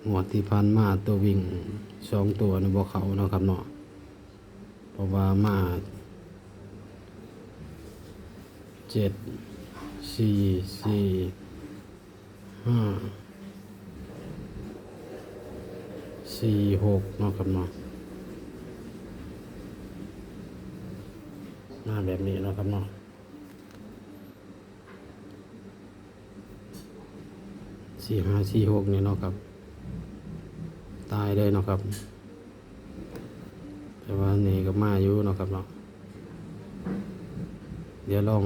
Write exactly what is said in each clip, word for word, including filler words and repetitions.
งวดที่ผ่านมาตัววิ่งสองตัวนี่บ่เข้าเนาะครับเนาะ เพราะว่ามาเจ็ดสี่สี่ห้าสี่หกเนาะครับเนาะ มาแบบนี้เนาะครับเนาะ สี่ห้าสี่หกนี่เนาะครับ ตายเลยเนาะครับ แต่ว่านี่ก็มาอยู่เนาะครับเนาะ เดี๋ยวลอง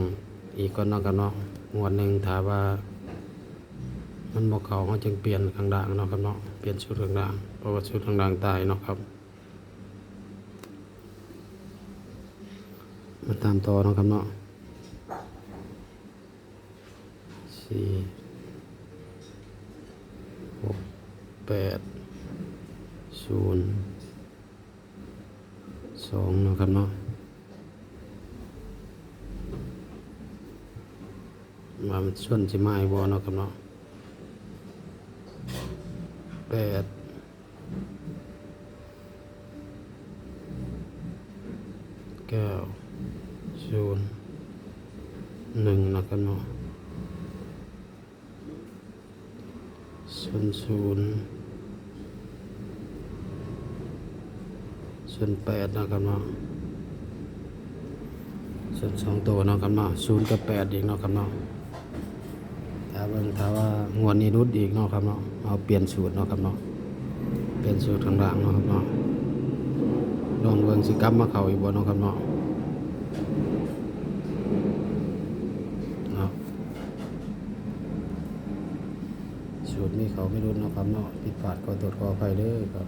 อีกก่อนเนาะครับเนาะ งวดหนึ่งถ้าว่า มันบ่เข้า เราจึงเปลี่ยนข้างล่างเนาะครับเนาะ เปลี่ยนชุดข้างล่าง เพราะว่าชุดข้างล่างตายเนาะครับ มาตามต่อเนาะครับเนาะ สี่หกแปดศูนย์สองเนาะครับเนาะ ว่ามันส่วนสิมาอีกบ่เนาะครับเนาะ แปดเก้าศูนย์หนึ่งเนาะครับเนาะ ศูนย์ศูนย์ศูนย์แปดเนาะครับเนาะ ส่วนสองตัวเนาะครับเนาะ ศูนย์กับแปดอีกเนาะครับเนาะ ถ้าเบิ่งถ้าว่างวดนี้หลุดอีกเนาะครับเนาะ เอาเปลี่ยนสูตรเนาะครับเนาะ เปลี่ยนสูตรข้างล่างเนาะครับเนาะ ลองเบิ่งสิกลับมาเข้าอีกบ่เนาะครับเนาะ เนาะ สูตรนี้เขาไม่หลุดเนาะครับเนาะ ผิดพลาดขอโทษขออภัยเด้อครับ